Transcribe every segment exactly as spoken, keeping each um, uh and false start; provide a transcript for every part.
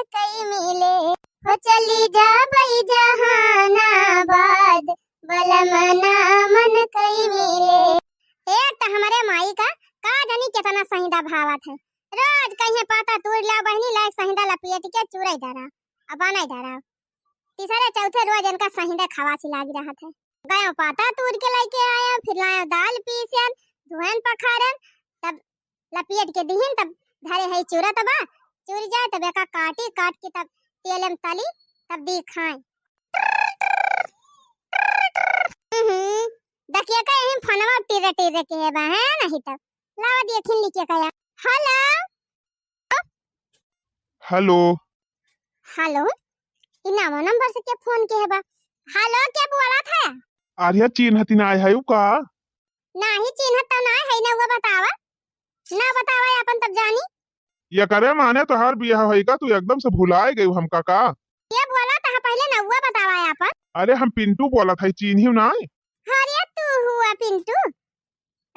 कई मिले, हो चली जाबई जहानाबाद, बलम ना मन कई मिले। एक त हमरे माई का, का जानी केतना सहिंदा भावत है। रोज कहिये पाता तूर ला बहिनी, लाइक सहिंदा लपियट के चूरई डरा, अब बनाई डरा। तीसरे चौथे रोज इनका सहिंदा खवासी लागी रहत है। गयो पाता तूर के लइके आया, फिर लायो दाल पीसन, धोएन पखारन, तब लपियट के दिहिन, तब धरे है चूरा तबा, चूर जाए, तब एका काटी, काट के तब तेल में तली, तब दी खाए। हम्म, देखिए का यही फोनवा टिरे टिरे के है बा, है नहीं तब। लावा देखिन लिखे का या। हेलो। हेलो। हेलो, ई नवा नंबर से के फोन के है बा? हेलो, के बोलत है? अरे, चिन्हती नाय है का? नाही चिन्हत तो नाय है, ना वो बतावा, ना बतावा अपन तब जानी। ये करे माने तोहार बियाह होई का, तू एकदम से भुलाए गई हमका का? ये बोला तहा पहले ना वो बतावा अपन। अरे, हम पिंटू बोलत है, चिन्हियो नाय? अरे, तू हुआ पिंटू?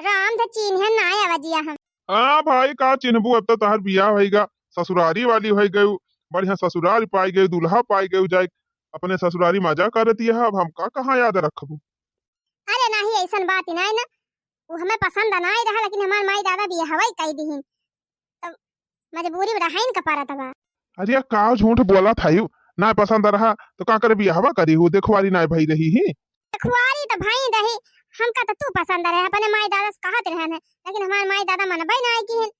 राम ध चिन्हे नाय आवा जिया हम। हाँ भाई, का चिन्हबू, अब तो तोहार बियाह होई गा, ससुरारी वाली होई गयू, बढ़िया ससुरारी पाई गयू, दूल्हा पाई गयू जाए, अपने ससुरारी मजा करत यह, अब हमका कहाँ याद रखबू? अरे नाही, ऐसन बात ही नाय ना, वो हमें पसंद नाय रहा, लेकिन हमार माई दादा बियाहवा ही कई दिहिन, तब मजबूरी में रहाइन का परत बा। अरे का झूठ बोलत है, ना पसंद रहा तो का करे बियाहवा करी हो, देखवारी ना भई रही ही। देखवारी तो भई रही, हमका तो तू पसंद रहे, अपने माई दादा से कहत रहन है, लेकिन हमार माई दादा मनबे ना किहिन,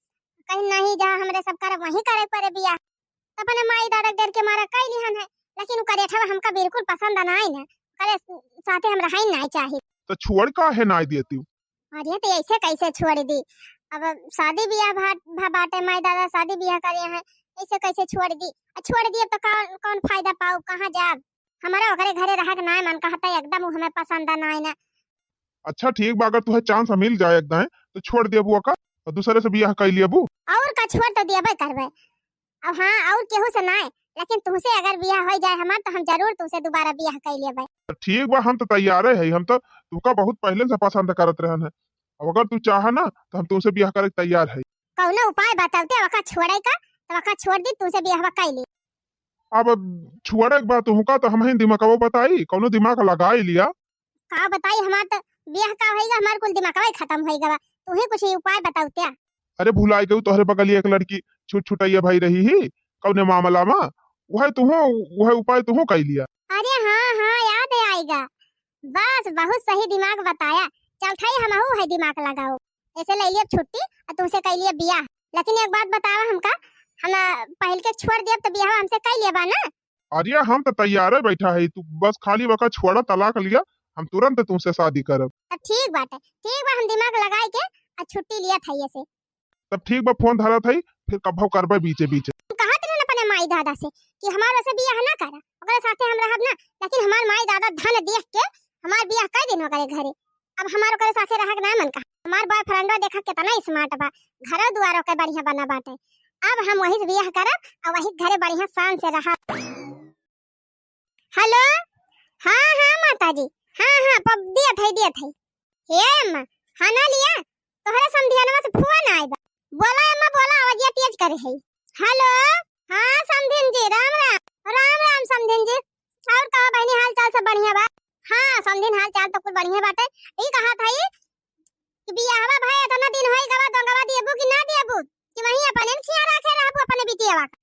कहीं नहीं जहाँ हमरे सब करे वहीं करे पड़े बियाह। तो अपने माई दादा के डर के मारा कई लिहन है, लेकिन उ करेठवा हमका बिल्कुल पसंद ना आई ना, करे साथे हम रहाई ना चाही। तो छोड़ काहे ना देती? अरे तो ऐसे कैसे छोड़ दी? अब शादी बियाह भा, भा बाटे, माई दादा शादी बियाह करे हैं, ऐसे कैसे छोड़ दी? आ छोड़ दी अब तो कौन, कौन फायदा पाऊ, कहाँ जाब? हमारा ओकरे घरे रहा के नाय मन कहता, एकदम उ हमें पसंद नाय ना। अच्छा ठीक बा, अगर तुहे चांस मिल जाए एक दाएं तो छोड़ देबू ओका और दूसरे से बियाह कर लेबू। और का, छोड़ तो देबे करबे। अब हाँ, और केहू से नाय, लेकिन तुमसे अगर बियाह हो जाए हमार तो हम जरूर तुमसे दोबारा बियाह कर लेबे। तो ठीक बा, हम तो तैयार है, हम तो तुमका बहुत पहले से पसंद करत रहन है। अब अगर तू चाह ना तो हम तुमसे बियाह करे के तैयार है। कौनो उपाय बतावते ओका छोड़े का, तो ओका छोड़ दी, तुमसे बियाह कर ले। अब छोड़े के बा तुहका तो हम ही दिमागवा बताई, कौनो दिमाग लगाई लिया। का बताई, हमार त बियाह का होइगा, हमार कुल दिमागवा ही खतम होइगा बा। तू ही कुछ ही उपाय बताऊ त्या। अरे भुलाई गयू, तोहरे बगलिया एक लड़की छुट छुटैया भई रही ही, कौने मामला मा, वह तुहो, वह उपाय तुहो कई लिया। अरे हाँ, हाँ, याद आइगा। बस, बहुत सही दिमाग बताया। चल थाई हमहू है दिमाग लगाओ। ऐसे ले लिया छुट्टी और तुमसे कई लिया बियाह। लेकिन एक बात बतावा हमका, हम, अ, पहल के छोड़ दिया तो बियाह हमसे कई लिया बा ना? अरे हम तो तैयार है बैठा है, तू बस खाली बका छोड़ा तलाक लिया, हम तुरंत तुमसे शादी करब। तो ठीक बाटे, ठीक बा, हम दिमाग लगाई के आ छुट्टी लिया था ये से। तब ठीक बा, फोन धरा था, फिर कभो करबे बीचे बीचे। हम कहत रहन अपने माई दादा से कि हमार वैसे बियाह ना करा, ओकरे साथे हम रहब ना, लेकिन हमार माई दादा धन देख के हमार बियाह कर दिन ओकरे घरे। अब हमार ओकरे साथे रहे के ना मन कहा। हमार बॉयफ्रेंडवा देखा कितना स्मार्ट बा, घरो दुआरो के बढ़िया बना बाटे। अब हम वही से बियाह करब और वही घरे बढ़िया शान से रहब। हेलो, हाँ, हाँ, माता जी, हाँ, हाँ, पब दिया था, दिया था। हे अम्मा, हाँ ना लिया, तोहरे समधियनवा से फोन आए बा। बोला अम्मा, बोला, आवाजिया तेज करे है। हेलो, हाँ, समधिन जी, राम राम। राम राम, समधिन जी। और कहा बहनी, हाल चाल सब बढ़िया बा? हाँ, समधिन, हाल चाल तो कुल बढ़िया बाटे। ई कहा था ई कि बियाहवा भाई इतना दिन होई गवा, दोंगवा दियबू कि ना दियबू? कि वहीं अपने खिया रखे रहबू अपने बिटियावा का?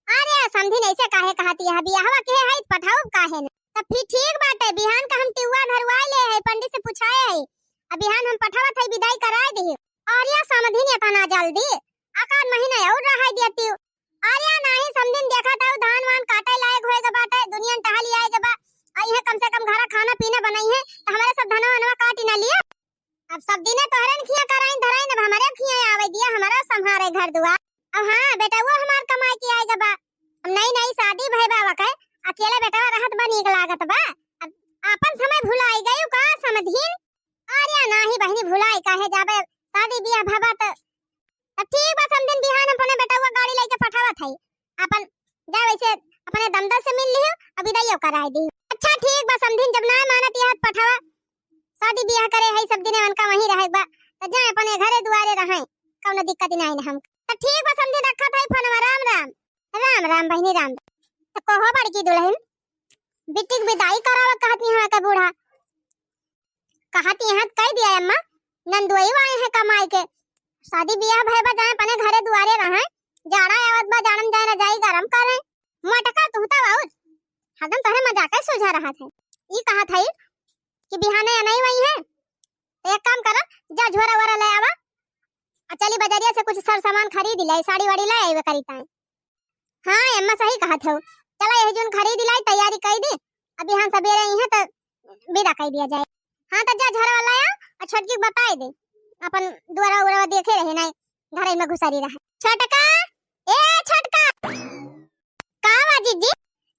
अरे, समधिन ऐसे काहे कहती है? बियाहवा के है, पठाऊ काहे न? तब फिर ठीक बाटे, बिहान का हम टिउआ धरवाए ले है, पंडित से पूछाए है। अब बिहान हम पठावत है, विदाई कराए दे। अरे, समधिन इतना जल्दी? अकान महीना और रहाई देती। अरे नाही, समधिन देखत हऊ, धान वान काटे लायक होए के बाटे, दुनिया टहल आए के बा। आ इहे कम से कम घरा खाना पीना बनाई है, तो हमारे सब धनवा वनवा काटी ना लिया। अब सब दिने तोहरे न खिया कराइन धराइन, अब हमारे खिया आवे दिया, हमारा संभारे घर दुआर। अब हाँ, बेटा वो हमार कमाई के आए के बा। अब नई नई शादी भय बा वकै, अकेले बेटवा रहत बा नीक लागत बा। अब आपन समय भुलाई गयू का समधिन? अरे नाही बहिनी, भुलाई काहे जाबे, शादी बियाह भवा त। त ठीक बा समधिन, बिहान अपने बेटवा गाड़ी लेके पठावत है, अपन जा वैसे अपने दमदल से मिल लियो, अभी दइयो कराए दी। अच्छा ठीक बा समधिन, जब ना मानत यह पठावा, शादी बियाह करे है सब दिने उनका वहीं रहे बा, त जाए अपने घरे दुआरे रहे, कौनो दिक्कत नहीं न हम। त ठीक बा समधिन, रखत है फोनवा, राम राम। राम राम बहिनी राम। त कहो बड़की दुलहिन, बिट्टी क बिदाई करावा कहत यहाँ के बूढ़ा। कहत यहाँ कह दिया अम्मा, नंदुई आए हैं कमाई के, शादी बियाह भय बा जाए अपने घरे दुआरे रहे, जाड़ा आवत बा जाड़म जाए रजाई गरम करे। मोटका तू तो और हरदम तोहरे मजाक सुझा रहा थे। ई कहत है कि बिहाने या नहीं वही है, तो एक काम करो, जा झोरा वोरा ले आवा, आ चली बजरिया से कुछ सर सामान खरीद ले, साड़ी वाड़ी ले आवे करी ताई। हाँ अम्मा सही कहत हो, चला यही जून खरीद लाई, तैयारी कई दी, अब बिहान सबेरे आई है तो विदा कई दिया जाए। हाँ तो जा झोरा वाला आ, आ छोटकी के बताई दे, अपन दुआरा उरा देखे रहे नहीं, घर में घुसरी रहे। छोटका, ए छोटका। का बा जीजी?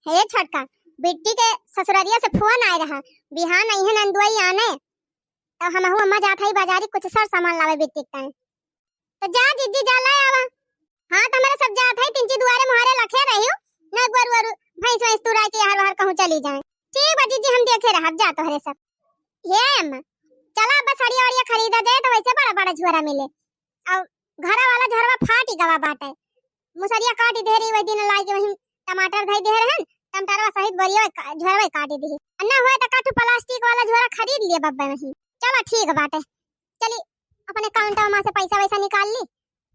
हे छोटका, बिट्टी के ससुररिया से फोन आए रहा, बिहान आई है नंदुई आने, तो हम अम्मा जात है बाजारी कुछ सर सामान लावे बिट्टी के ताई। तो जा जीजी जा ले आवा। हाँ तो हमारे सब जात है, तिनची दुआरे मुहारे लखे रही, न गोरू वरू भैंस वैंस तुराई के हर बाहर कहूँ चली जाए। ठीक बा जीजी, हम देखे रहब जा तोहरे सब। हे अम्मा, चला अब सड़िया वड़िया खरीदा जाए तो वैसे बड़ा बड़ा झोरा मिले। अब घरा वाला झोरवा फाटी गवा बाटे, मुसरिया काटी दे रही वही दिन लाई के वही टमाटर धई दे रहन, टमाटरवा सहित बोरिया का-, झोरवा काटी दी। अन्ना हुए तो काठू प्लास्टिक वाला झोरा खरीद लिए बब्बे वही। चला ठीक बाटे, चली अपने काउंटर में से पैसा वैसा निकाल ली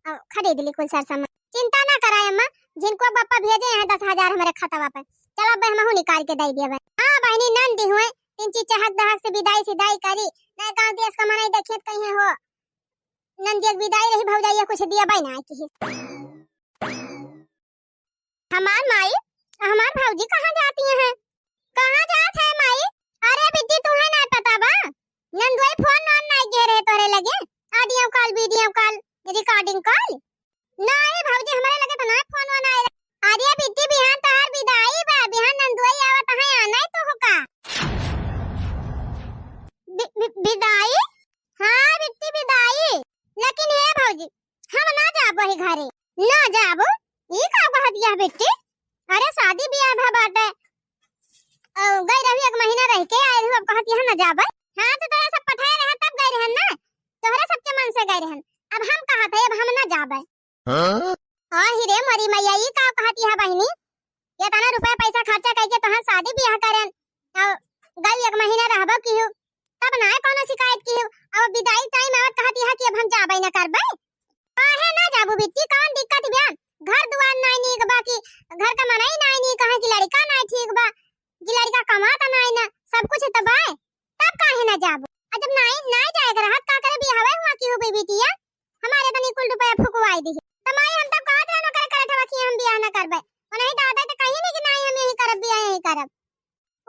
और खरीद ली कुल सर सामान। चिंता ना कराए अम्मा, जिनको बप्पा भेजे हैं दस हजार हमारे खतवा पे, चला बे हमहू निकाल के दे दिया बे। हाँ बहनी नंदी हुए, तिनची चहक दहक से विदाई सिदाई करी, नहीं गाँव देश का मनाई देखिए कहीं हो नंदिया के विदाई रही भौजाइया कुछ दिया बे ना की। हमार माई, हमार भौजी कहाँ जाती हैं? कहाँ जात है माई? अरे बिट्टी, तुहे ना पता बा? नंदुई फोन नोन नाई गे रहे तोरे लगे? Audio call, video call, recording call? नाई भौजी, हमरे लगे तो ना फोन वोन आए रहे। अरे बिट्टी, बिहान तोहार विदाई बा, बिहान नंदुई आवत है, आना है तो होका। बि-, बि-, विदाई? हाँ बिट्टी, विदाई। लेकिन हे भौजी, हम ना जाबो ही घरे। ना जाबो? ई का कहत यह बिट्टी? अरे शादी बियाह भा बाटे, अ, गई रही एक महीना रह के आए रही, अब कहत यह ना जाबे। हाँ तो तोरा सब पठाए रहे तब गई रहन ना, तोहरे सबके मन से गई रहन। अब हम कहत है अब हम ना जाबे। हाँ? आही रे मोरी मैया, ई का कहत यह बहिनी? इतना रुपया पैसा खर्चा करके तोहार शादी बियाह करेन, अ, गई एक महीना रहबो की हो, तब ना कोनो शिकायत की हो। अब विदाई टाइम आवत कहत यह कि अब हम जाबे ना करबे। काहे ना जाबू बिट्टी, कौन दिक्कत बा? घर दुआर नाई नीक बा कि घर का मनई नाई नीक है कि लड़का नाई ठीक बा कि लड़का कमात नाई ना, सब कुछ तो बाय, तब काहे ना जाबू? आ जब नाई, नाई जाए के रहत का करे बियाहवे हुआ की हो बे बिटिया? हमारे तनी कुल रुपया फुकवाई दी। त माई हम तब कहत रहनो करे करे ठवा कि हम बियाह ना करबे। ओ नहीं दादा तो कहीं नहीं कि नाई हम यही करब बियाह यही करब।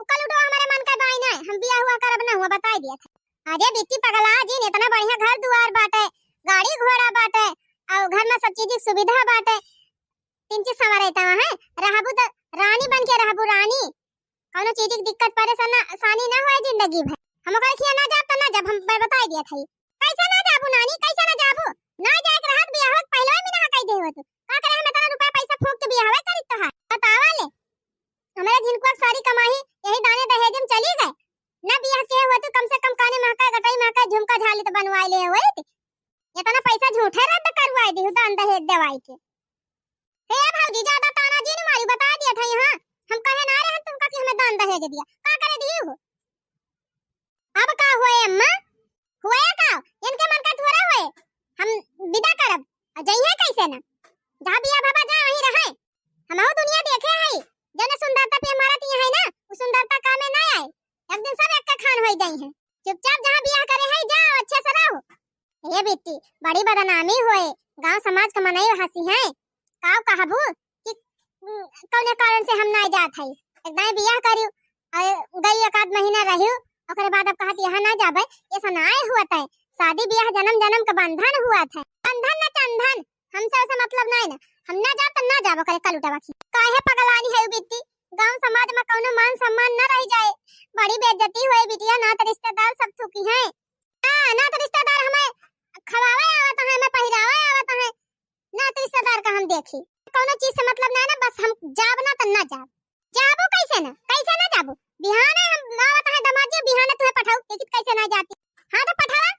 उ कल उठवा हमारे मन का बाई ना, हम बियाह हुआ करब ना हुआ, बताई दिया था। अरे बिट्टी पगला जिन, इतना बढ़िया घर दुआर बाटे, गाड़ी घोड़ा बाटे, और घर में सब चीज की सुविधा बाटे, तीन चीज समा रहता है, रहबू तो रानी बन के रहबू, रानी। कौनो चीज की दिक्कत परेशान, आसानी ना होए जिंदगी भर। हम ओकरे खिया ना जाब तो ना जाब, हम ब-, बताई दिया था। कैसे ना जाबू नानी, कैसे ना जाबू? ना जाए के रहत बियाह के पहले भी ना कह दे हो तू। का करे हम इतना रुपया पैसा फूक के बियाह करी तो है? बतावा ले। हमारे झिनकुआ के सारी कमाई यही दाने दहेज में चली गए। ना बियाह के हुआ तो कम से कम काने महका, गटई महका, झुमका झाली तो बनवाए ले हुए थे। इतना पैसा झूठे रद्द करवाए दी दान दहेज देवाई के। हे भौजी, ज्यादा ताना जी न मारी, बता दिया था यहाँ। हम कहे ना रहे तुमका कि हमें दान दहेज दिया। का करे दी हो? अब का हुए अम्मा? हुए का? इनके मन का थोड़ा हुए। हम विदा करब। और जइहे कैसे ना? जहाँ बिया बाबा जा वहीं रहे। हम दुनिया देखे है, जने सुंदरता पे हमारा तिया है ना, वो सुंदरता काम में ना आए। एक दिन सब एक के खान होई जाई है। चुपचाप जहाँ बियाह करे है जाओ, अच्छे से रहो। हे बेटी, बड़ी बदनामी होए, गांव समाज के मनई हंसी है। काव कहबू कि, उम, कौने कारण से हम ना जात है। एक दाएं बियाह करियो, और गई एक आध महीना रहियो, ओकरे बाद अब कहत यहाँ ना जाबे, ऐसा ना हुआ था। शादी बियाह जन्म जन्म का बंधन हुआ था। बंधन न चंधन, हमसे वैसे मतलब नहीं ना, हम ना जाब तो ना जाब ओकरे कलुटवा की। काहे पगलानी है बिट्टी, गांव समाज में कौनो मान सम्मान न रह जाए, बड़ी बेइज्जती होए बिटिया, नात रिश्तेदार सब थूकी हैं। हाँ, नात रिश्तेदार हमें खवावे आवत है, हमें पहिरावे आवत है, नात रिश्तेदार का हम देखी, कौनो चीज से मतलब नहीं ना, बस हम जाब ना तो ना जाब। जाबू कैसे ना, कैसे ना जाबू? बिहाने हम आवत है दमाद जी, बिहाने तुहे पठाऊ, देखी कैसे ना जाती। हाँ तो पठावा,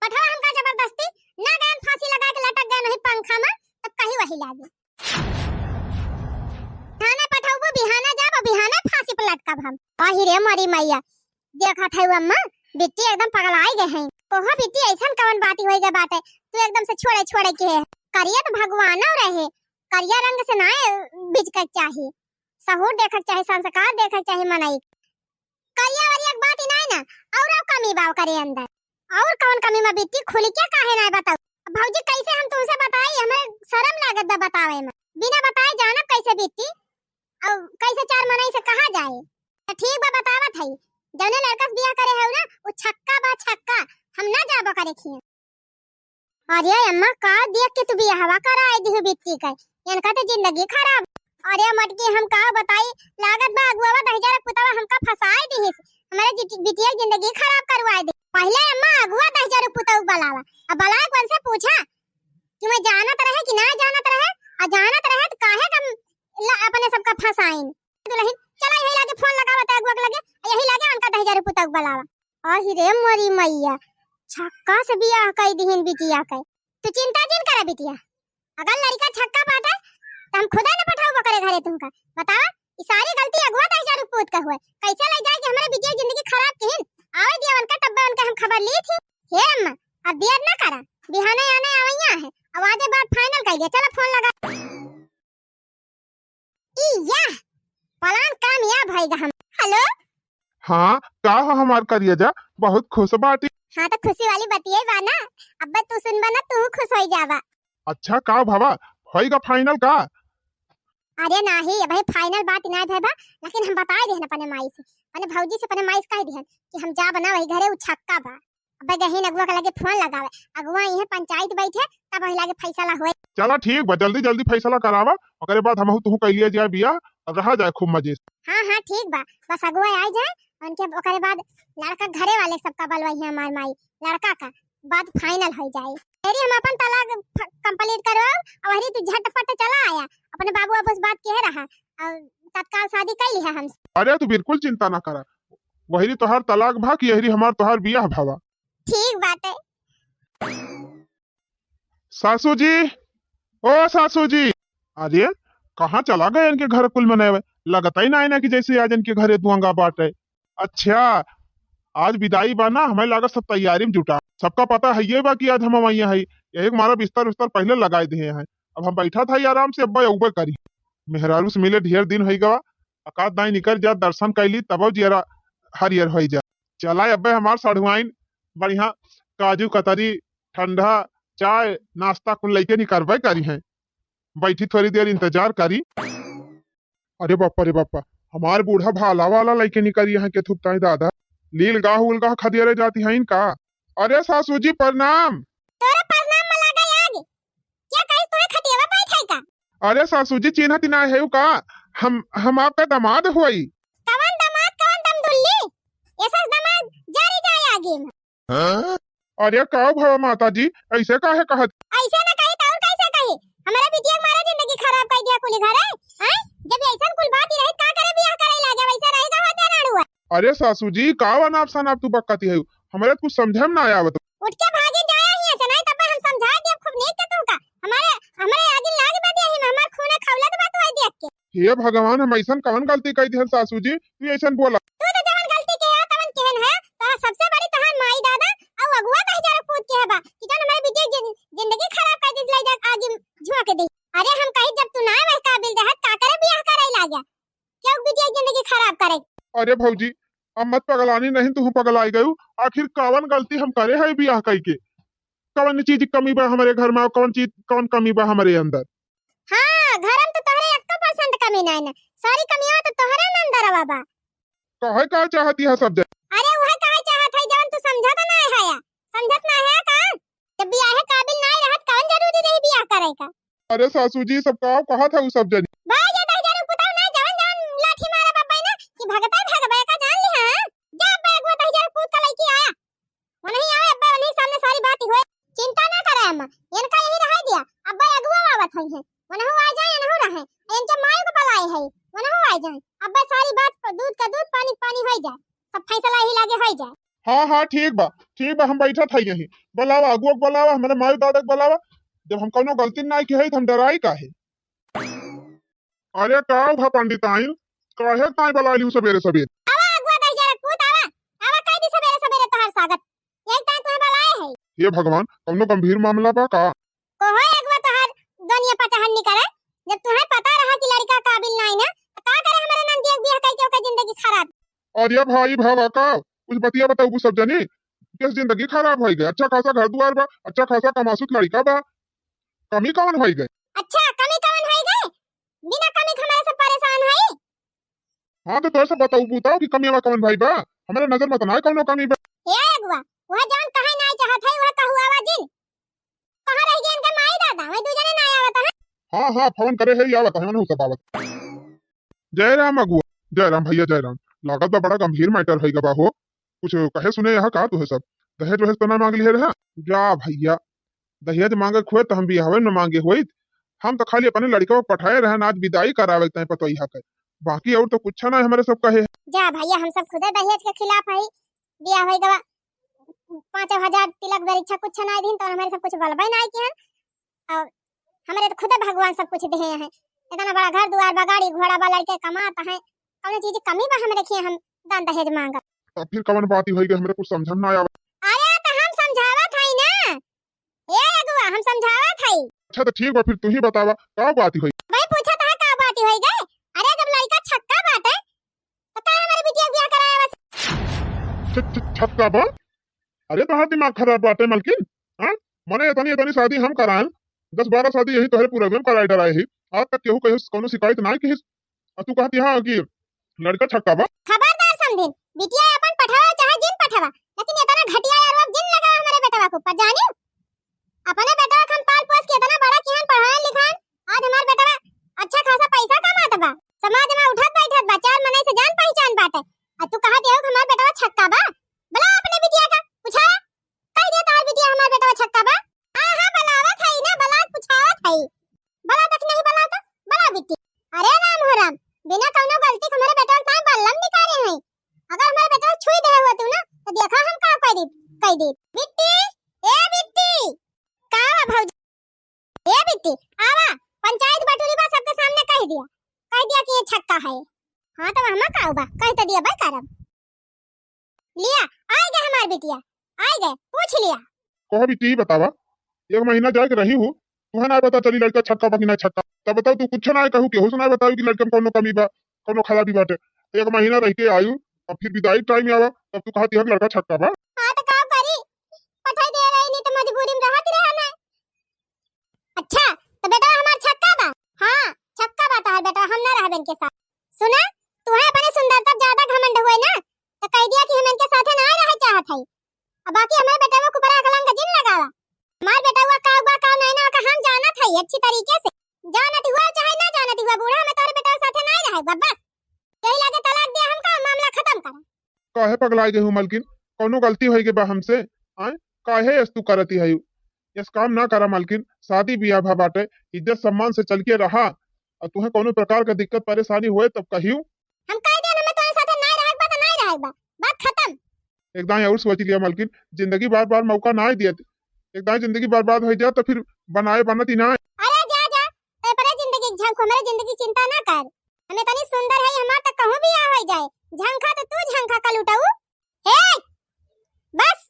पठावा हमका जबरदस्ती, ना गए फांसी लगा के लटक गए नहीं पंखा में, तब कहीं वही लागे। बिहाना जाब, बिहाना फांसी पर लटकब हम। अहि रे मोरी मैया, देखत है अम्मा, बिट्टी एकदम पगलाई गए हैं। ओहो बिट्टी, ऐसन कवन बाती होई गए बाटे, तू एकदम से छोड़े छोड़े के है। करिया तो भगवानो रहे, करिया रंग से ना बिचके के चाही, सहूर देखे के चाही, संस्कार देखे के चाही मनई। करिया वरिया के बात ही नाई ना, और कमी बा ओकरे अंदर। और कौन कमी में बिट्टी, खुल के काहे नाई बताऊ? अब भौजी, कैसे हम तुमसे बताई, हमें शर्म लागत बा बतावे में। बिना बताए जानब कैसे बिट्टी? और कैसे चार मनई से कहा जाए? तो ठीक बा, बतावत है, जौने लड़का से बियाह करे है ना, वो छक्का बा, छक्का। हम ना जाबो करे खिया। अरे अम्मा, का देख के तू बियाहवा कराए दिहु बिट्टी के? इनका तो जिंदगी खराब। अरे मटकी, हम का बताई, लागत बा अगुआवा दहिजरा पुतवा हमका फंसाए दिहिस, हमारे जि-, बिटिया के जिंदगी खराब करवाए दे। पहले अम्मा अगुआ दहिजरा पुतवा बुलावा, अब बुलाए कौन से पूछा कि मैं जानत रहे कि ना जानत रहे, और जानत रहे तो काहे कम ला अपने सबका फंसाइन। दुल्हन, चला यही लागे फोन लगावा त अगुआ के लगे, यही लागे उनका दहिजरा पुतवा बुलावा। अहि रे मोरी मैया, छक्का से बियाह कई दिहिन बिटिया के। तू चिंता जिन करा बिटिया, अगर लड़का छक्का बाटे त हम खुदे न पठाऊ ओकरे घरे तुमका। बतावा, ई सारी गलती अगुआ दहिजरा पूत का हुए। कैसे ले जाए कि हमरे बिटिया की जिंदगी खराब किहिन? आवे दिया उनका, तब्बे उनके हम खबर ली थी। हे अम्मा, अब देर ना करा, बिहाने आने आवैया है। अब आजे बात फाइनल कर दिया, चला फोन लगा। ई या प्लान कामयाब होइगा हम। हेलो। हाँ, का हो हमार करिया जा, बहुत खुश बाटी। हाँ, तो खुशी वाली बतिये बा ना, अब तू सुनबा ना, तू खुश होई जाबा। अच्छा, का भवा, होइगा फाइनल का? अरे नाही, अबही फाइनल बात ना भे बा, लेकिन हम बताए दिहन अपने माई से, अपने भौजी से, अपने माई से कह दिहन कि हम जाब ना वही घरे, उ छक्का बा। अबे गहिन अगुआ के लगे फोन लगावे, अगुआ इहे पंचायत बैठे, तब वही लागे फैसला होए। चला ठीक बा, जल्दी जल्दी फैसला करावा, ओकरे बाद हमहू तुहू कैलिया जाए बियाह, अब रहा जाए खूब मजे से। हाँ हाँ ठीक बा, बस अगुआ आ जाए, उनके ओकरे बाद लड़का घरे वाले सबका बलवाई है हमार माई, लड़का का बात फाइनल हो जाए। मेरी हम अपन तलाक कंप्लीट करवाओ, और वही तू झटपट चला आया, अपने बाबू बाबू से बात किए रहा और तत्काल शादी कर लिया हमसे। अरे तू बिल्कुल चिंता ना करा, वही तोहार तलाक भा कि यही हमार तोहार बियाह भवा। ठीक बाटे। सासू जी, ओ सासू जी, अरे कहाँ चला गए इनके घर कुल मनावे? लगता ही ना है ना कि जैसे आज इनके घरे दुआंगा बाटे। अच्छा, आज विदाई बा ना, हमें लागत सब तैयारी में जुटा। सबका पता है ये बा कि आज हम वहीं है, यही हमारा बिस्तर उस्तर पहले लगाए दिए हैं। अब हम बैठा था आराम से, अब्बा अउबे करी। मेहरारू से मिले ढेर दिन होई गवा, अकात दाई निकर जा, दर्शन कैली, तब जियरा हरियर होई जा। चला अब्बे हमार सढ़ुआइन बढ़िया काजू कतरी, ठंडा चाय, नाश्ता कुल लइके निकरबे करी हैं। बैठी थोड़ी देर इंतजार करी। अरे बापा रे बापा, हमार बूढ़ा भाला वाला लइके निकरी हैं के थुपताई दादा। लील गाह उल गाह खदियरे जाती हैं इनका। अरे सासू जी प्रणाम। तोरे प्रणाम में लागा आग। क्या कही तोहे खटियावा बैठाई का? अरे सासू जी चिन्हत ना है का? हम, हम आपका दामाद होई। कवन दामाद, कवन दमदुल्ली? ऐसा दामाद जारी जाए आगे में। हाँ? अरे का भवा माता जी, ऐसे काहे कहत? ऐसे ना कही तो और कैसे कही? हमारे बिटिया के मारा जिंदगी खराब कर दिया कुली घर है, हैं? जब ऐसा कुल बात ही रही, का करे बियाह करे लागे, वैसे रहेगा होते राड़ू है। अरे सासू जी, का अनाप शनाप तू बकती है? हमरे कुछ समझे में ना आवत। उठ के भागी जाया ही ऐसे, नहीं तब हम समझा दिया खूब नीक के तू का। हमारे, हमारे आगे लाग बा दिया ही, हमार खून खौलत बा तू आई देख के। हे भगवान, हम ऐसन कवन गलती कई दिहन सासू जी, तू ऐसन बोला? तू तो जवन गलती के है, तवन केहन है, तो सबसे बड़ी तोहार माई दादा, और अगुआ दहिजरा पूत के है बा, कि जौन हमारे बिटिया जिन-, जिंदगी खराब कर दी, ले जा आगे झोंक दे। अरे हम कही जब तू ना वह काबिल रहत, का करे बियाह करे लाग्या? क्यों बिटिया जिंदगी खराब करे? अरे भौजी, अब मत पगलानी, नहीं तू पगलाई गयू। आखिर कवन गलती हम करे है बियाह कई के? कवन चीज की कमी बा हमारे घर में, कवन चीज, कवन कमी बा हमारे अंदर? हाँ, घर में तो तोहरे एको परसेंट कमी नहीं ना, सारी कमियां तो तोहरे में अंदर बा। कहे का चाहती है सब जन? अरे वह कहे चाहत है जवन तू समझत नहीं है या, समझत नहीं है का? जब बियाहे काबिल नहीं रहत, कौन जरूरी रही बियाह करे का? अरे सासू जी, सब का कहत है उ सब जनी। भाई, ये दहिजरू पुताऊ ना जवन जवन लाठी मारे बब्बई ना, कि भगता भगबे का जान लिहा, हाँ? जा अब्बे अगुआ दहिजरू पूत का लइके आया। उन्हीं आवे अब्बे, उन्हीं सामने सारी बात हुए। चिंता ना करे अम्मा, इनका यही रहे दिया, अब्बे अगुआ आवत होई है, उनहु आ जाए, उनहु रहे, इनके माई को बुलाए है, उनहु आ जाए, अब्बे सारी बात प-, दूध का दूध, पानी का पानी होई जाए, सब फैसला यही लागे होई जाए। हाँ, हाँ, ठीक बा, ठीक बा, हम बैठत है यहीं। बुलावा, अगुआ के बुलावा, हमारे माई दादा के बुलावा। जब हम कौनो गलती ना की है, तो हम डराई काहे? अरे का भा पंडिताइन, काहे ताई बलाइ लिहू सबेरे सबेरे? आवा अगुआ दहिजरा पूत, आवा, आवा, कइ दी सबेरे सबेरे तोहार स्वागत, यही ताई तुहे बलाए है। हे भगवान, कउनो गंभीर मामला बा का? कहो अगुआ तोहार दुनिया पचहन निकरे, जब तुहे पता रहा कि लड़िका काबिल नाई ना, त का करे हमरे ननदिया के बियाह कइके ओकर जिंदगी खराब? अरे भाई भावा का, कुछ बतिया बताऊ सब जनी, किस जिंदगी खराब होइ गए? अच्छा खासा घर दुआर बा, अच्छा खासा कमासुत लड़िका बा, कमी कवन होइ गए? अच्छा, कमी कवन होइ गए? बिना कमी के हमरे सब परेशान हई। हाँ, तो तोहरे से बताऊ, बताऊ कि कमी बा कवन भाई बा? हमरे नजर में तो नाई कउनो कमी बा। ए अगुआ, वह जवन कहे नाई चाहत है, वह कहू आवा जिन। कहाँ रह गए इनके माई दादा? वही दू जने नाई आवत है। हाँ, हाँ, फोन करे है, आवत है, उन्हें सब आवत। जय राम अगुआ। जय राम भैया, जय राम। लागत बा बड़ा गंभीर मैटर होइ गवा हो। कुछ कहे सुने यहाँ का तुहे सब? दहेज वहेज तो ना मांग लिहे रहे? जा भैया, दहेज मांगे के होए तो हम बियाहवे न मांगे होइत। हम तो खाली अपने लड़िका को पठाए रहन आज विदाई करावे के ताई पतोहिया के, बाकी और तो कुछ ना हमरे सब कहे। जा भैया, हम सब खुदे दहेज के खिलाफ हई। बियाह होइ गवा, पाँच हजार तिलक बरीक्षा कुछ ना दिन तो हमरे सब कुछ बलबे ना किहन। और हमरे तो खुदे भगवान सब कुछ दिहे हैं, इतना बड़ा घर दुआर बा, गाड़ी घोड़ा बा, लड़के कमात हैं, कौनो चीज कमी बा हमरे किहे हम दान दहेज मांगब? तब फिर कवन बात होइ गए, हमरे कुछ समझम ना आवा। अरे तो हम समझावत हई ना, ए अगुआ, हम समझावत हई। अच्छा तो ठीक बा, फिर तू ही बतावा का बात होइ? भाई पूछत है का बात होइ गए? अरे जब लड़का छक्का बाटे तो का हमारे बिटिया के बियाह कराया बस? छ-, छ-, छक्का बा? अरे तोहार दिमाग खराब बाटे मलकिन, हाँ? मने इतनी इतनी शादी हम कराएन, दस बारह शादी यही तोहरे पूरा में कराए डराए ही, आज तक केहू कहीं कौनो शिकायत ना किहिस। आ तू कहती हाँ कि लड़का छक्का बा। खबरदार समधिन, बिटिया अपन पठावा चाहे जिन पठावा, लेकिन इतना घटिया आरोप जिन लगावा हमारे बेटवा के ऊपर, जानियो? अपने बेटवा के हम पाल पोस के इतना बड़ा किहन, पढ़ाएन लिखाएन, आज हमार बेटवा अच्छा खासा पैसा कमात बा, समाज में उठत बैठत बा, चार मनई से जान पहचान बाटे। आ तू कहत हो कि हमार बेटवा छक्का बा? बला अपने बिटिया का, पूछा, कह दे तोहार बिटिया हमार बेटवा छक्का बा? हाँ, हाँ, बलावत हई ना, बला पूछावत हई। बला देख नहीं बला तो, बला बिट्टी। अरे राम हो राम, बिना कौनो गलती के हमारे बेटवा के ताई बल्लम निकाले हैं। अगर हमारे बेटवा छुई दे हुआ तू ना, तो देखा हम का कह दी, कह दी। बिट्टी, ए बिट्टी, का हुआ भौजी? ए बिट्टी, आवा, पंचायत बटुरी बा, सबके सामने कह दिया, कह दिया कि ये छक्का है। हाँ, तो हमा का बा, कह तो दिया बा करब। लिया, आइ गए हमार बिटिया, आइ गए, पूछ लिया। कहो बिट्टी, बतावा, एक महीना जाए के रही हूँ, तुहे ना पता चली लड़का छक्का बा कि ना छक्का। तब बताओ, तू कुछ ना कहू, केहू से ना बताऊ कि लड़का में कौनो कमी बा, कौनो खराबी बाटे। एक महीना रह के आयु, अब फिर विदाई टाइम आवा, तब तू कहती है लड़का छक्का बा। हाँ, तो का करी, पठाई दे रही, नहीं तो मजबूरी में रहत रहे ना। अच्छा, तो बेटवा हमार छक्का बा? हाँ, छक्का बा तोहार बेटवा, हम ना रहब इनके साथ। सुना, तुहे अपने सुंदरता ज्यादा घमंड हुए ना, तो कह दिया कि हम इनके साथे ना रहे चाहत हई। अब बाकी हमारे बेटवा के ऊपर आग लंग जिन लगावा। हमार बेटवा का बा का नहीं ना, ओका हम जानत हई अच्छी तरीके से। जानत हुआ चाहे ना जानत हुआ, बूढ़ा में तोहरे बेटवा साथे ना रहे, बस। यही लागे तलाक दिया हमका, मामला खत्म करा। काहे पगलाइ गई हूँ मलकिन? कौनो गलती होइ गई बा हमसे? आय, काहे ऐस तू करती है? ऐस काम ना करा मलकिन, शादी बियाह भा बाटे, इज्जत सम्मान से चल के रहा। और तुहे कौनो प्रकार का दिक्कत परेशानी होए तब कहियो। हम कह दिया ना, मैं तोरे साथे नाय रहब बा तो नाय रहब बा, बात खत्म। एक दाई और सोच लिया मलकिन, जिंदगी बार बार मौका नाय दियत, एक दाई जिंदगी बर्बाद हो जाए तो फिर बनाए बनत ही ना। अरे जा जा, ते परे जिंदगी के झंखू, हमारे जिंदगी चिंता ना कर। हम इतनी सुंदर है, हमार तो कहूँ बियाह हो जाए। झंखा तो तू झंखा कलूटऊ। हे, बस,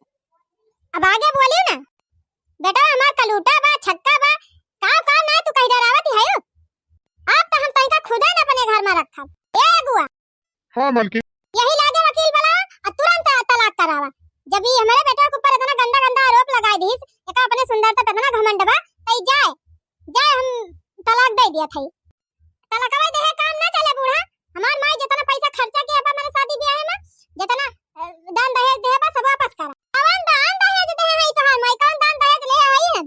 अब आगे बोलियो ना। बेटा हमार कलूटा बा, छक्का बा, का का ना तू कहीं डरावत ही है। अब तो हम तनिका खुदे न अपने घर में रखब। ए अगुआ, हाँ, मलकिन। यही लागे वकील बुलावा और तुरंत तलाक करावा। जब ये हमारे बेटा के ऊपर इतना गंदा गंदा आरोप लगा दीस, एका अपने सुंदरता पे इतना घमंड बा, तो ई जाए, जाए हम तलाक दे दिया था। तलाकवा देहे काम ना चले बूढ़ा, हमार माई जितना पैसा खर्चा किया बा हमारे शादी ब्याह में, जितना, अ, दान दहेज देहे बा सब वापस करा। कौन दान दहेज देहे है तोहार माई, कौन दान दहेज ले आई है?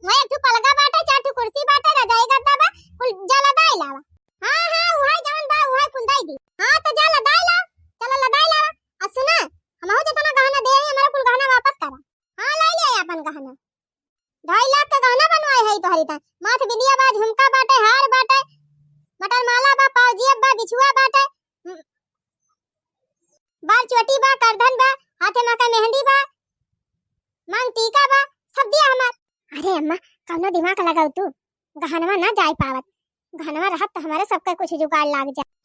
वही एक ठो पलगा बाटे, चार ठो कुर्सी बाटे, रजाई गद्दा बा, कुल जा लदाई लावा। हाँ, हाँ, उहाई जवन बा, उहाई कुल दे दी। हाँ, तो जा लदाई ला, चला लदाई लावा। आ सुना, हमहू जितना गहना दे हई, हमारा कुल गहना वापस करा। हाँ, लाई ले अपन गहना। ढाई लाख का गहना बनवाए हई तोहरी ताई। माथ बिंदिया बा, झुमका बाटे, हार बाटे, मटर माला बा, पाव जेब बा, बिछुआ बाटे, बाल चोटी बा, करधन बा, हाथे मा का मेहंदी बा, मांग टीका बा, सब दिया हमार। अरे अम्मा, कौनो दिमाग लगाऊ तू, गहनवा ना जाए पावत, गहनवा रहत तो हमारे सबके कुछ जुगाड़ लाग जा।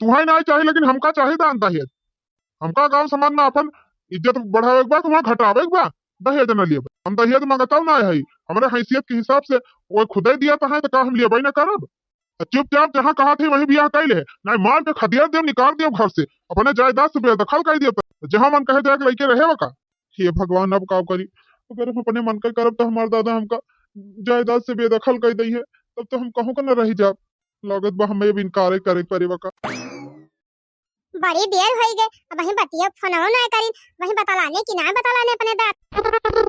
तुहैं नाहीं चाही, लेकिन हमका चाही दान दहेज। हमका गाँव समाज में अपन इज्जत बढ़ावे के बा, तुहैं घटावे के बा, दहेज न लेबे। हम दहेज मांगतौ नाहीं है, हमरे हैसियत के हिसाब से वो खुदै दिया तो है, तो का हम लेबे न करब? आ चुपचाप जहाँ कहत है वहीं बियाह कइ ले, नाहीं मार के खदेड़ देब, निकाल देब घर से, अपने जायदाद से बेदखल कइ देब, जहाँ मन कहे जाए के लइके रहे बा का। हे भगवान, अब का करी? अगर हम अपने मन का करब तो हमार दादा हमका जायदाद से बेदखल कइ दइहैं, तब तो हम कहूँ का न रहि जाब। लागत बा हमें अब इनकार करे के पड़े बा का। बड़ी देर होइ गए, अबहीं बतिया फोनवो नाहीं करिन, वहीं बतलाने कि नाहीं बतलाने अपने दादा।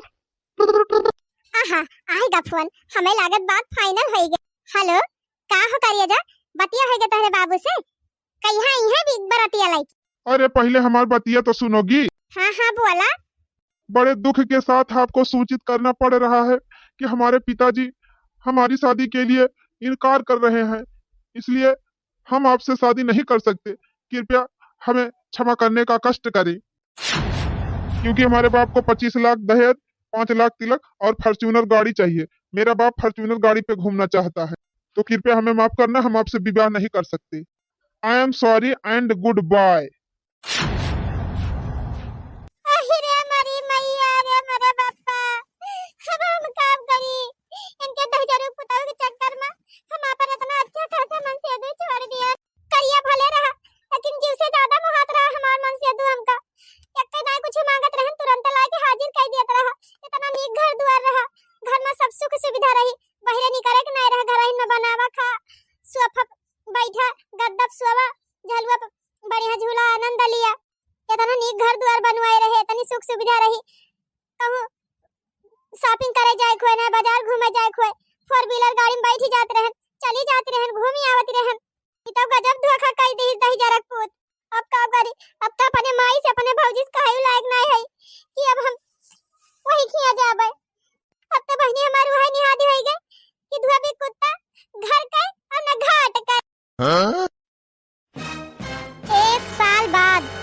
आहा, आइगा फोन, हमें लागत बात final होइ गए। हेलो, का हो करिया जा, बतिया होइ गए तोहरे बाबू से? कहिया आई है बी-, बरतिया लइके? अरे पहिले हमार बतिया तो सुनोगी? हाँ, हाँ, बोला। बड़े दुख के साथ आपको सूचित करना पड़ रहा है कि हमारे पिताजी हमारी शादी के लिए इनकार कर रहे हैं, इसलिए हम आपसे शादी नहीं कर सकते। कृपया हमें क्षमा करने का कष्ट करें, क्योंकि हमारे बाप को पच्चीस लाख दहेज, पाँच लाख तिलक और Fortuner गाड़ी चाहिए। मेरा बाप Fortuner गाड़ी पे घूमना चाहता है, तो कृपया हमें माफ करना, हम आपसे विवाह नहीं कर सकते। I am sorry and goodbye। अहि रे मरी मैया रे मरे बापा, अब हम काम करी? इनके दहिजरू पुतऊ के चक्कर में हम आपन इतना अच्छा खासा मनसेधू छोड़ दिया। करिया भले रहा, लेकिन जीव से ज्यादा मोहात रहा हमार मनसेधू हमका। एक्के दाई कुछ मांगत रहन, तुरंत लाके हाजिर कइ देत रहा। इतना नीक घर दुआर रहा, घर में सब सुख सुविधा रही, बहिरे निकरे के नाहीं रहा, घर में बनावा खा, सोफा बैठा, गद्दा पे सोवा, झलुआ पे बढ़िया झूला, आनंद लिया। इतना नीक घर दुआर बनवाए रहे, इतनी सुख सुविधा रही, कहूँ shopping करे जाए खोए, ना बाजार घूमे जाए खोए, four wheeler गाड़ी में बैठी जात रहन, चली जात रहन, घूमी आवत रहन। ई तो गजब धोखा कइ दिहिस दहिजरक पूत। अब का करी? अब तो अपने माई से, अपने भौजी से कहै लायक नाहीं है कि अब हम वही खिया जाबे। अब तो बहिनी हमार वही निहादी होइ गए कि धोबी कुत्ता घर के और न घाट के। हाँ? एक साल बाद।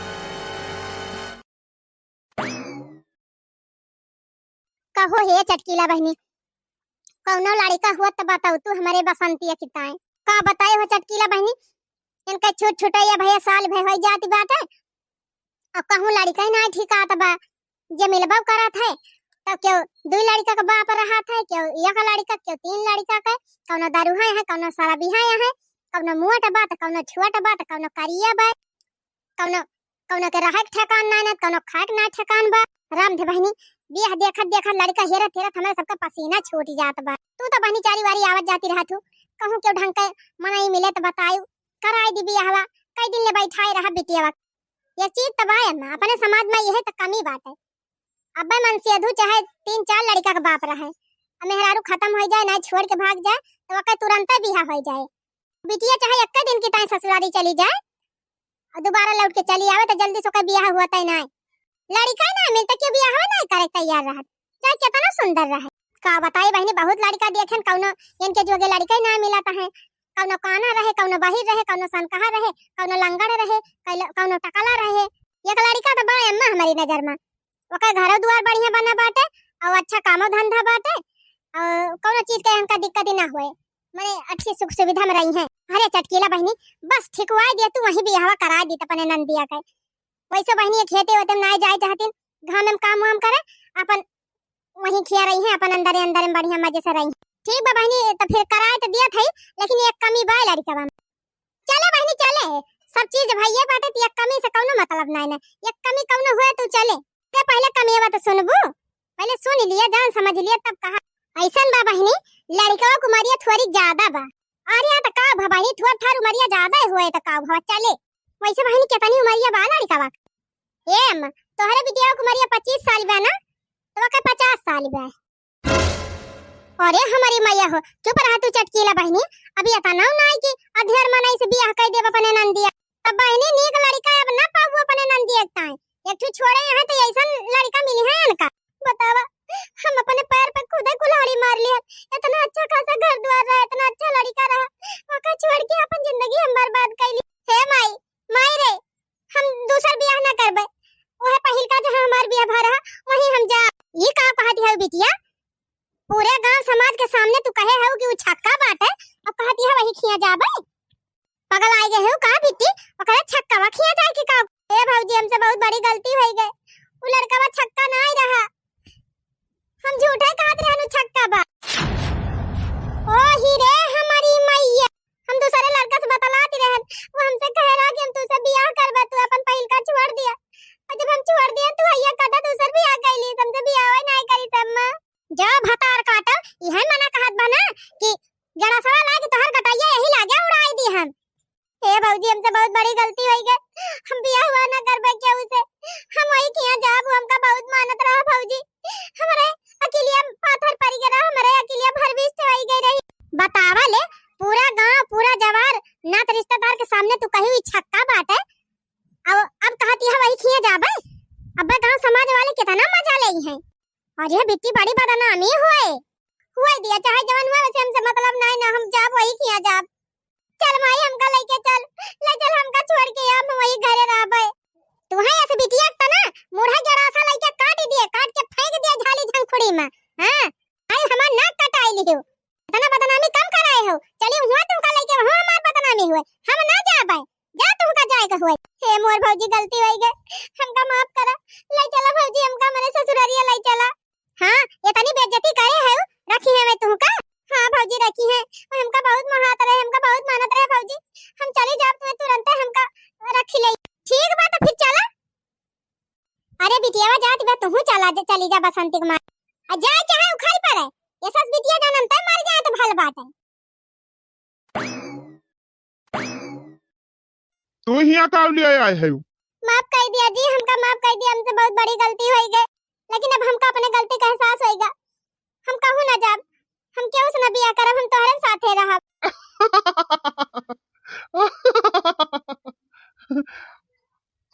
कहो हे चटकीला बहिनी, कौनो लड़िका हुआ त बताऊ तू हमरे बसंतिया की ताई। का बताए हो चटकीला बहिनी, इनका छूट छुटैया भैया साल भे होइ जाती बाटे, अब कहूँ लड़िका ही नाहीं ठिकात बा। जे मिलबो करत है, तब केहू दुई लड़िका के बाप रहत है, केहू एक लड़िका, केहू तीन लड़िका के, कौनो दरुहा है, कौनो सरबिहा है, कौनो मोट बा त कौनो छोट बा त कौनो करिया बा, कौनो, कौनो के रहे के ठेकान नाहीं ना, कौनो खाए के नाहीं ठेकान बा। राम धे बहिनी, बियाह देखत देखत लड़िका हेरत हेरत हमारे सबके पसीना छूट जात बा। तू तो बहिनी चारी वारी आवत जाती रहत हूँ, कहूँ केहू ढंग के मनई मिले त बतायू, कराई दी बियाहवा, कई दिन ले बैठाए रहा बिटियावा। एक चीज त बा अम्मा, अपने समाज में यह त कमी बाटे। अब्बे मनसेधू चाहे तीन चार लड़िका के बाप रहे, अब मेहरारू खत्म होइ जाए, नाहीं छोड़ के भाग जाए, तो ओके तुरंते बियाह होइ जाए। बिटिया चाहे एक्के दिन की ताई ससुरारी चली जाए और दोबारा लौट के चली आवे, तो जल्दी से ओके बियाह हुआ तय नाहीं। लड़िका ही नाहीं मिलते, केहू बियाह नाहीं करे तैयार रहत, चाहे कितना सुंदर रहे। का बताई बहिनी, बहुत लड़िका देखेन, कौनो इनके जोगे लड़िका ही नाहीं मिलत है। कौनो काना रहे, कौनो बहिर रहे, कौनो सनकहा रहे, कौनो लंगड़ रहे, कौनो, कौनो टकला रहे। एक लड़िका तो बा अम्मा हमारी नजर में, ओकर घरो दुआर बढ़िया बना बाटे और अच्छा कामो धंधा बाटे और कौनो चीज के इनका दिक्कत ही ना होए, माने अच्छी सुख सुविधा में रही हैं। अरे चटकीला बहिनी, बस ठिकवाए दिया तू, वहीं बियाहवा कराए दी अपने नंदिया के। वैसे बहिनी ये खेते वेते में नाहीं जाए चाहतीन, घाम में काम वाम करे, अपन वहीं खिया रही हैं, अपन अंदरे अंदरे में बढ़िया मजे से रही हैं। ठीक बा बहिनी, तो फिर कराए तो दिया था, लेकिन एक कमी बा लड़िका बा। चले बहिनी चले, सब चीज भइये बाटे, तो एक कमी से कौनो मतलब नाहीं ना, एक कमी कौनो हुए तू चले। ते पहले कमी बा तो सुनबू, पहले सुन लिया, जान समझ लिया, तब कहा। ऐसन बा बहिनी, लड़िका के उमरिया थोड़ी ज्यादा बा। अरे, या त का भवा बहिनी, थोड़ थार उमरिया ज्यादा हुए त का भवा, चले। वैसे बहिनी, कितनी उमरिया बा लड़िका बा? ए अम्मा, तोहरे बिटिया के उमरिया पच्चीस साल बा ना, तो ओके पचास साल बा। अरे हमारी मैया हो, चुप रहा तू चटकीला बहिनी, अभी इतना नाहीं कि अधेर मनई से बियाह कर देब अपने नंदिया। तब बहिनी, नीक लड़िका अब ना पाबू अपने नंदिया के ताई। एक ठो छोड़े यहाँ तो ऐसन लड़िका मिली है इनका। बतावा, हम अपने पैर पे खुदे कुल्हाड़ी मार लिया। इतना अच्छा खासा घर द्वार रहा, इतना अच्छा लड़िका रहा, ओका छोड़ के अपन जिंदगी हम बर्बाद कैली। हे माई, माई रे, हम दूसर बियाह ना करबे, ओहे पहिलका जहाँ हमार बियाह भा रहा, वहीं हम जा। ई का कहत हऊ बिटिया? पूरे गांव समाज के सामने तू कहे हऊ कि उ छक्का बाटे, अब कहत हऊ वही खिया जाबे? पागल आइ गए हो का बिट्टी? ओकरे छक्का वा खिया जाए कि का? ए भौजी, हमसे बहुत बड़ी गलती होइ गए। उ लड़कवा छक्का नाहीं रहा, हम झूठे कहत रहन उ छक्का बा। ओ ही रे हमारी मैया, हम दूसरे लड़का से बतलाती रहन, वो हमसे कहे रहा कि हम तुझसे बियाह करबे, तू अपन पहिलका छोड़ दिया। और जब हम छोड़ दिया, तू हइया काटा दूसर बियाह कैली, हमसे बियाह नाहीं करी तब माँ। जा भतार काटा, इहे मना कहत बा ना कि गड़ासवा लाग तोहर गटैया यही लागे उड़ाई दी हम। हे भौजी, हमसे बहुत बड़ी गलती होइ गए, हम बियाह हुआ ना करबे केहू से, हम वही किया जाब, वो हमका बहुत मानत रहा भौजी, हमरे अकिलिया पाथर पड़ गए रहा, हमरे अकिलिया भर बीस ठवाई गई रही। बतावा ले, पूरा गांव, पूरा जवार, नात रिश्तेदार के सामने तू कही हुई छक्का बाटे, अब, अब कहती है वही खिया जाबे। अब्बे गांव समाज वाले कितना मजा लेइ हैं। और यह बिट्टी बड़ी बदनामी हुए, हुए दिया, चाहे जवन हुए, वैसे हमसे मतलब नाहीं ना, हम जाब वही खिया जाब। चल माई, हमका लइके चल, ले चल हमका छोड़ के, हम वही घरे रहबे। तू है ऐसे बिटिया के तना मुढ़ा गड़ासा लइके काट दिए, काट के फेंक दिए झाली झंखुड़ी में। हाँ, आई हमार नाक कटाई लियो, इतना बदनामी कम कराए हो। चली हुआ तुमका लइके, वहाँ हमार बदनामी हुए, हम ना जाबे, जा तुमका जाए के हुए। हे मोर भौजी, गलती होइ गए, हमका माफ करा, ले चला भौजी, हमका हमारे ससुरारिया ले चला। हाँ, इतनी बेइज्जती करे है, रखी है मैं तुमका? हाँ भौजी, रखी है, वो हमका बहुत महात रहे, हमका बहुत मानत रहे भौजी, हम चली जाब तुम्हें तुरंते हमका रखी ले। ठीक बा, तो फिर चला। अरे बिटियावा, जात बा, तुहू चला जा, चली जा बसंती कुमार। आ जाए चाहे उखल पड़े, ये सब बिटिया जानन ते मर जाए तो भल बाटे। तू हियाँ का लिए आए है? माफ कर दिया जी, हमका माफ कर दिया, हमसे बहुत बड़ी गलती होइ गए, लेकिन अब हमका अपने गलती का एहसास होइगा। हम कहूँ ना जाब, हम केहू से ना बियाह करब, हम तोहरे साथे रहब।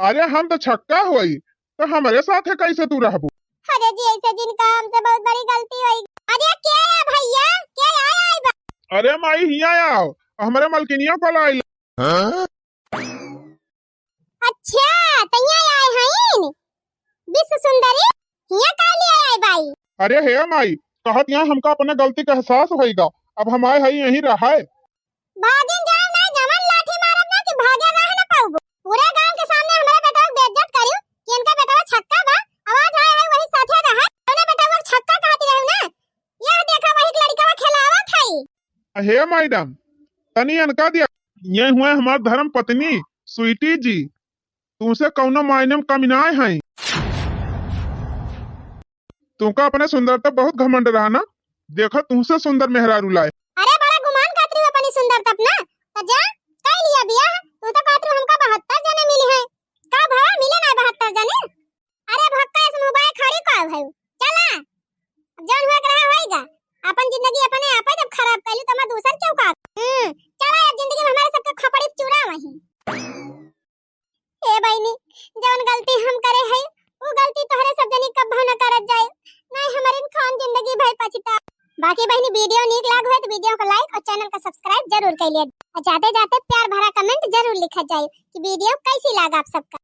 अरे हम तो छक्का होई, तो हमरे साथे कैसे तू रहबू? अरे जी, ऐसे जिन का, हमसे बहुत बड़ी गलती होई। अरे के है भैया, के आए आए बा? अरे माई, हिया आओ, हमरे मलकिनिया को लाई। हाँ? अच्छा, तैया आए हईन विश्व सुंदरी, हिया का लिए आए बाई? अरे हे माई, कहत यहाँ हमका अपने गलती का एहसास होइगा, अब हम आए हई यहीं रहाए। भागिन जाओ ना, जवन लाठी मारब ना कि भागे रह ना पाउबो। पूरे गांव के सामने हमरे बेटवा के बेइज्जत करियो कि इनका बेटवा छक्का बा, आवाज आए है वही साथे रहा। तूने बेटवा के छक्का कहती रहू ना, यह देखा वही लड़का खेलावत है। हे मैडम, तनी अनका दिया, ये हुए हमार धर्म पत्नी स्वीटी जी, तुमसे कौनो मायने में कमी नाय है। तुमका अपने सुंदरता बहुत घमंड रहा ना, देखा तुमसे सुंदर मेहरारू लाए। अरे बड़ा गुमान खातिर अपनी सुंदरता अपना, तो जा कई लिया बियाह, तू तो खातिर हमका बहत्तर जने मिली है, का भवा मिले ना बहत्तर जने? अरे भक्का इस मुबाए खड़ी का है, चला, अब जौन हुआ के रहा होइगा, अपन जिंदगी अपने आपे जब खराब कैली तो मैं दूसर क्यों का? हम्म, चला अब जिंदगी में हमारे सबके खोपड़ी चूरा वही। ए बहिनी, जौन गलती हम करे है, वो गलती तोहरे सब जनी कब्बो न करत जाए, नहीं हमारे खान जिंदगी भर पछता। बाकी बहिनी वीडियो नीक लाग हुए तो वीडियो को like और चैनल का सब्सक्राइब जरूर कर लिया। और जाते जाते प्यार भरा कमेंट जरूर लिखा जाए कि वीडियो कैसी लाग आप सबका।